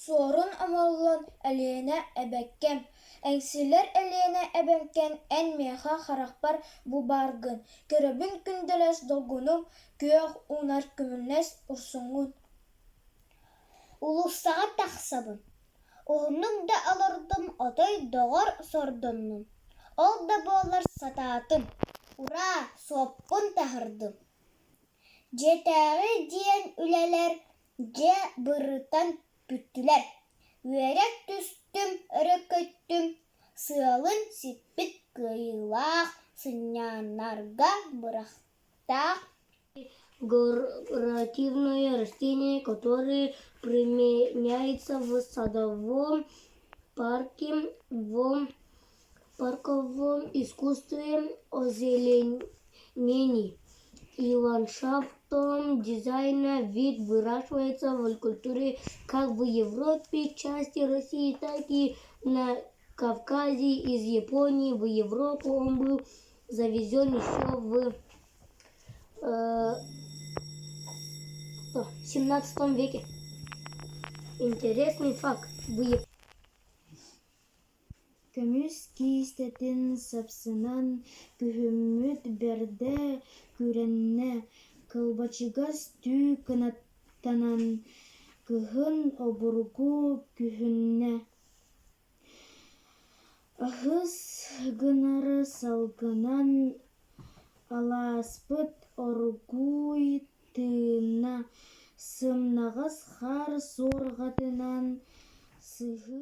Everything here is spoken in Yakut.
Суорун Омоллоон Элиэнэ эбэккэм, Эҥсиллэр Элиэнэ эбэҥкэм эн миэхэ харахпар бу бааргын, көрөбүн күндэлэс долгунум, күөх уунар күмүллэс урсуҥҥун Уулуссаҕа тахсабын, уһуннук да олордум, отой доҕор сордоннум, ол да буоллар сатаатым, ураа, суоппун таһырдым Дьиэтээҕи диэн үлэлэр дьэ бырытан бүттүлэр, үөрэ түстүм, өрө көттүм, сыалын сиппит кыайыылаах сынньанарга бырахтаах Декоративное растение, которое применяется в садовом парке, в парковом искусстве, озеленении и ландшафтном дизайне. Вид выращивается в культуре как в Европе, части России, так и на Кавказе. Из Японии в Европу он был завезен еще в XVII веке. Интересный факт. В Көмүс киистэтин сапсынан күһүммүт бэрдэ күрэннэ, кылбачыгас түү кынаттанан кыһын обургу күһүннэ Аһыс гынары салгынан алааспыт оргууй тыынна, сымнаҕас хаар суорҕатынан сыһыы.